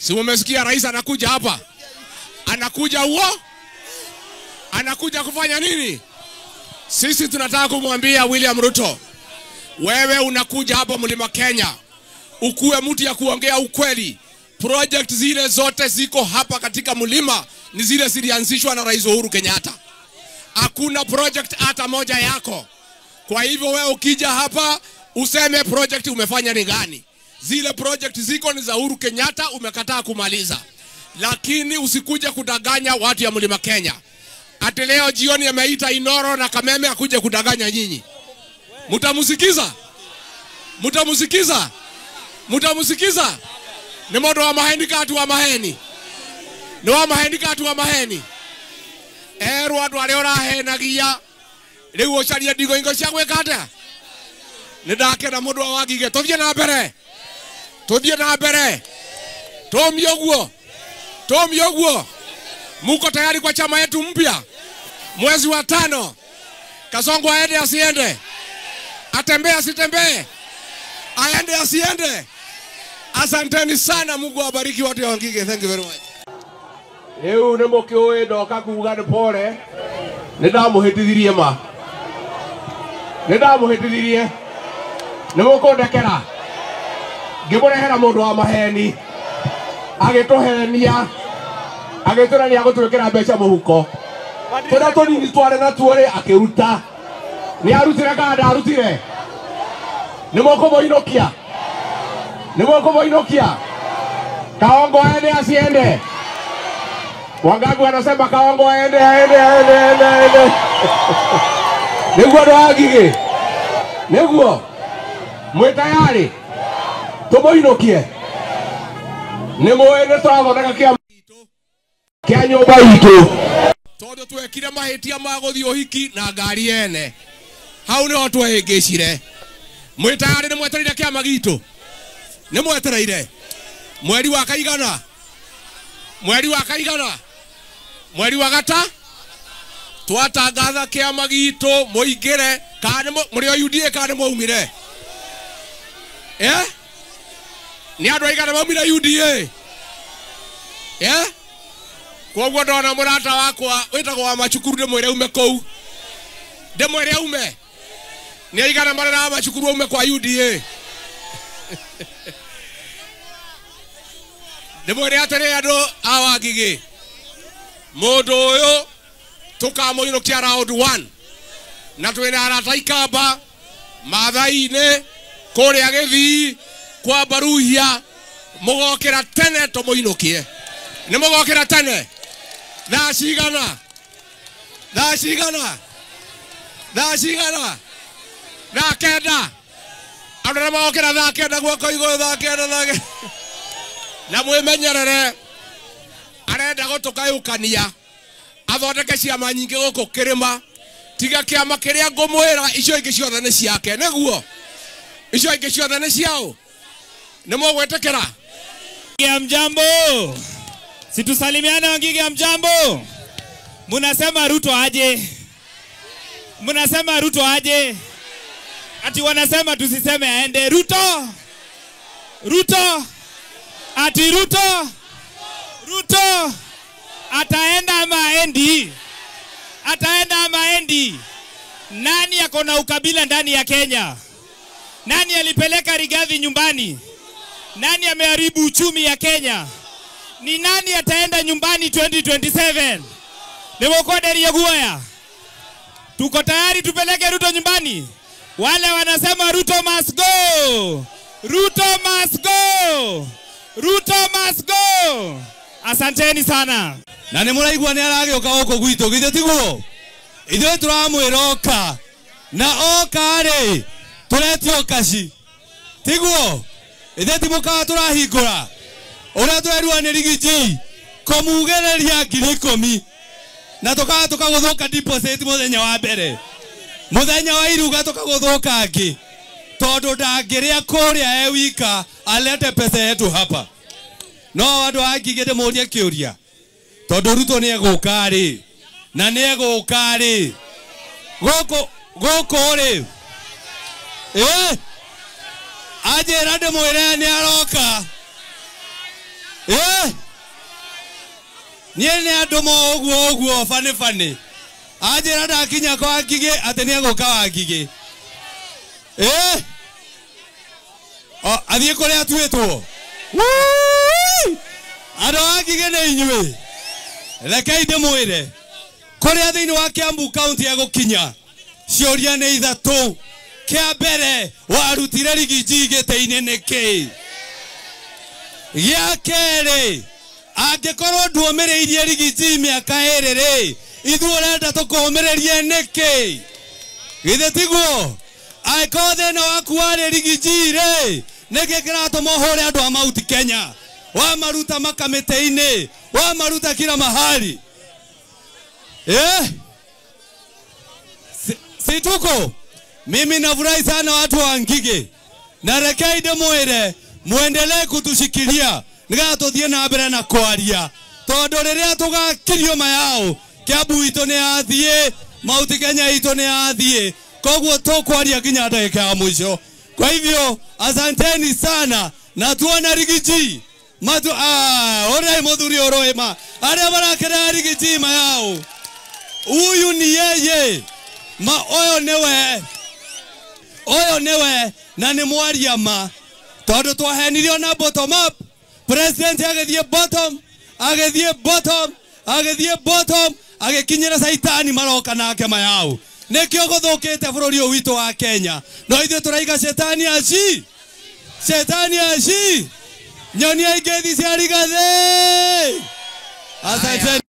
Si umesikia rais anakuja hapa? Anakuja huo? Anakuja kufanya nini? Sisi tunataka kumwambia William Ruto, wewe unakuja hapa Mlima Kenya, ukuwe mtu ya kuongea ukweli. Project zile zote ziko hapa katika mlima ni zile zilianzishwa na Rais Uhuru Kenyatta. Hakuna project hata moja yako. Kwa hivyo wewe ukija hapa useme project umefanya ni gani. Zile project ziko ni za Uhuru Kenyatta, umekataa kumaliza. Lakini usikuje kudanganya watu ya Mlima Kenya. Ati leo jioni ameita Inoro na Kameme akuje kudanganya nyinyi. Mutamusikiza? Mutamusikiza? Mutamusikiza? Ni modo wa maheni katu wa maheni. Ni wa maheni katu wa maheni. Erwo andu aria urahenagia riu ucarie ndigo ingo cia gwika atia. Ni ndakena mundu wa Wangige, tuthie na mbere, tuthie na mbere, tumie uguo, tumie uguo. Muko tayari kwa chama yetu mpya mwezi wa 5? Kasongo aende asiende? Atembee asitembee? Aende asiende? Asanteni sana, Mungu awabariki watu wa Wangige. Thank you very much. Riu ni mukiui ndoka kuga ni pole, ni ndamuhitithirie ma, ni ndamuhitithirie, ni mukundekera ngimurehera mundu wa maheni agituhenia agitwira ni agutwikira mbeca muhuko turia tunini tware natuo ri akiruta. Ni arutire kana ndarutire? Ni mukumuinukia? Ni mukumuinukia? Kaongo aende asiende? Wangagu anasema Kaongo aende, aende, aende, aende, aende. Niguo andu a Wangige, niguo mwi tayari tumuinukie? Ni mui ni turathondeka kiama kia nyumba itu, tondu twekire mahitia ma guthii uhiki na ngari ene, hau niho twehingicire. Mwi tayari? Ni mwetereire kiama gitu? Ni mwetereire mweri wa kaigana? Mweri wa kaigana? Mweri wa gata twatangatha kiama gitu muingire. Kana muri o UDA kana ni mwaumire? Eh, ni andu aigana maumire UDA? Eh, koguo ndona murata wakwa witagwo wa Macukuru ndimwire aume kuu, ndimwire aume. Ni aigana marera wa Macukuru aume kwa UDA? Ndimwire atiri andu a Wangige, mundu uyu tukamuinukia round 1 na twina arata Ikamba, Mathai-ini, kuria Githii, kwa Baruhia, mugokira tene tumuinukie. Ni mugokira tene thaa cigana? Thaa cigana? Thaa cigana? Thaa 9. Andu aria magokira thaa 9 guoko iguru, thaa 9, thaa 9. Na mwimenyerere, arenda gutukayukania athondeke ciama nyingi guku kirima. Tiga kiama kiria ngumwira, icio ingi ciothe ni ciake. Niguo icio ingi ciothe ni ciao. Ni mugwitikira? Hamjambo? Situsalimiane Wangige, hamjambo? Munasema Ruto aje? Munasema Ruto aje? Ati wanasema tusiseme aende. Ruto, Ruto, ati Ruto, Ruto ataenda ama aendi? Ataenda ama aendi? Nani ako na ukabila ndani ya Kenya? Nani alipeleka Rigathi nyumbani? Nani ameharibu uchumi ya Kenya? Ni nani ataenda nyumbani 2027? Nimukoderie guoya. Tuko tayari tupeleke Ruto nyumbani? Wale wanasema Ruto must go, Ruto must go, Ruto must go. Asanteni sana. Na ni muraigua ni aragioka guku gwitu, githĩ tiguo? Ithuĩ tũramwĩra oka, na oka rĩ tũretio kaci, tiguo? Ithuĩ ti mũkawa tũrahingũra ũrĩa tũrerua nĩ Rigiji kũmugĩrĩria 10,000 na tũkaga tũkagũthũka deposit mũthenya wa mbere, mũthenya wa iruga tũkagũthũka ngĩ, tondũ ndangĩrĩa kũrĩa e wika alete pesa yetu hapa. No andũ a Ngigĩ ndĩmũrie kĩũria, tondũ Ruto nĩ egũka rĩ, na nĩ egũka rĩ gũkũ gũkũ rĩ, anjĩra ndĩmwĩre nĩ aroka. Eh? Niĩ nĩ andũ mo ũguo ũguo bani bani. Anjĩra ndakinya kwa Ngigĩ atĩ nĩ egũka wa Ngigĩ. Eh? O athiĩ kũrĩa atuĩtwo. Andũ a Ngigĩ nĩ inyuĩ. Rekei ndĩmwĩre kũrĩa thĩinĩ wa Kiambu County egũkinya ciũria nĩ ithatũ. Kĩa mbere warutire Rigiji gĩtĩ-inĩ nĩkĩ? Gĩa kerĩ angĩkorwo nduomĩrĩirie Rigiji mĩaka ĩrĩ rĩ, ithuĩ ũrenda tũkũũmĩrĩrie nĩkĩ? Githĩ tiguo? Angĩkorwo thĩna waku warĩ Rigiji rĩ, nĩkĩ kĩratũma ũhũre andũ a Mount Kenya? Wamaruta makamĩtĩ-inĩ, wamaruta kila mahali. Eh? Si tuko? Mimi nafurahi sana watu wa Ngigĩ. Na rekei ndĩmwĩre muendelee kutushikilia nĩgetha tũthiĩ na mbere na kwaria, tondũ rĩrĩa tũgakirio mayao Kiambu itũ nĩ yathiĩ, Mount Kenya itũ nĩ yathiĩ, koguo tũkwaria nginya ndagĩka ya mũico. Kwa hivyo asanteni sana na tuona Rigiji matu ũrĩa mũthuri ũroĩma arĩa marakenera Rigiji mayao, huyu ni yeye ma ũyũ nĩwe, ũyũ nĩwe na nĩ mwaria ma, tondũ twahenirio na bottom up. President agĩthiĩ bottom, agĩthiĩ bottom, agĩthiĩ bottom, agĩkinyĩra caitani maroka nake mayao. Nĩkĩo gũthũkĩte bũrũri ũyũ witũ wa Kenya. No ithuĩ tũraiga cetani aci, cetani aci, nyonia ingĩthi cia Rigathĩ. Asante.